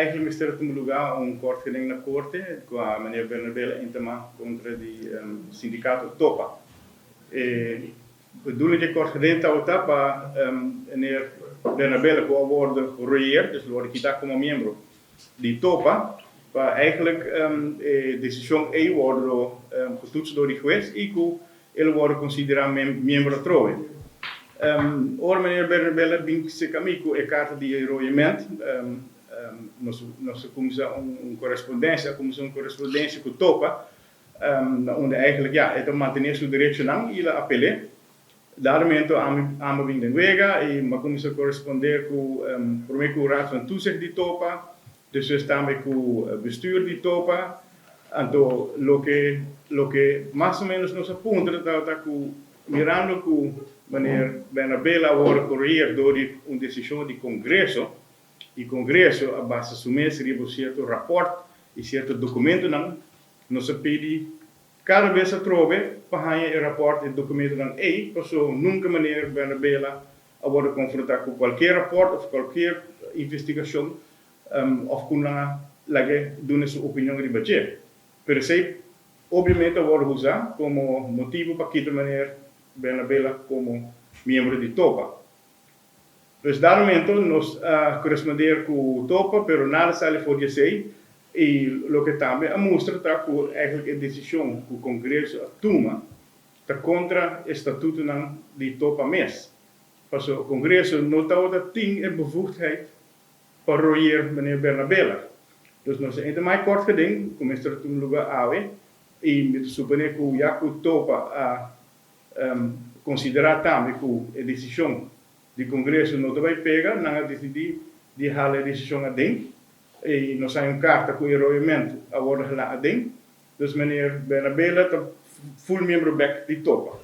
Eigenlijk mester a tuma lugá un kort geding na korte kua meneer Bernabela intima kontra di sindikato Topa. E bedoeling di e kort geding tabata pa meneer Bernabela ku a wòrdu royeer, dus lo wòrdu kitá komo miembro di Topa, pa eigenlijk e desishon ei wòrdu getoetst dor di hues i ku e lo wòrdu konsiderá miembro atrobe. Ora meneer Bernabela bin serka mi ku e karta di royement, nos nos a kuminsá un korespondensia, a kuminsá un korespondensia ku Topa, na unda eigenlijk ya e ta mantené su derechonan i el a apel'é. Dado momento ami a bin den wega i mi a kuminsá korespondé ku promé ku Raad van Toezicht di Topa, despues tambe ku bestuur di Topa. Anto loke mas o menos nos a puntra tabata ku mirando ku meneer Bernabela a wòrdu koreer dor di un desishon di Kongreso i Kongreso a basa su mes riba sierto rapòrt i sierto dokumentonan, nos a pidi kada bes atrobe pa haña e rapòrt i dokumentonan ei, paso nunka meneer Bernabela a wòrdu konfrontá ku kualkier rapòrt òf kualkier investigashon òf ku nan a lag'é duna su opinion riba dje. Pero esei obviamente a wòrdu usá komo motibu pa kita meneer Bernabela komo miembro di Topa. Dus dado momento nos a koresponder ku Topa, pero nada a sali for di esei i loke tambe a mustra ta ku eigenlijk e desishon ku Kongreso a tuma ta kontra e statutonan di Topa mes. Pasobra Kongreso no tabata tin e bevoegdheid pa royer meneer Bernabela. Dus nos a entra mai kort geding ku mester a tuma luga awe i mi ta supone ku ya ku Topa a konsiderá tambe ku e desishon di Kongreso no ta bai pega, nan a disidí di hala e desishon aden i nos haña un karta ku e royament a wòrdu halá aden. Dus meneer Bernabela ta full miembro bèk di Topa.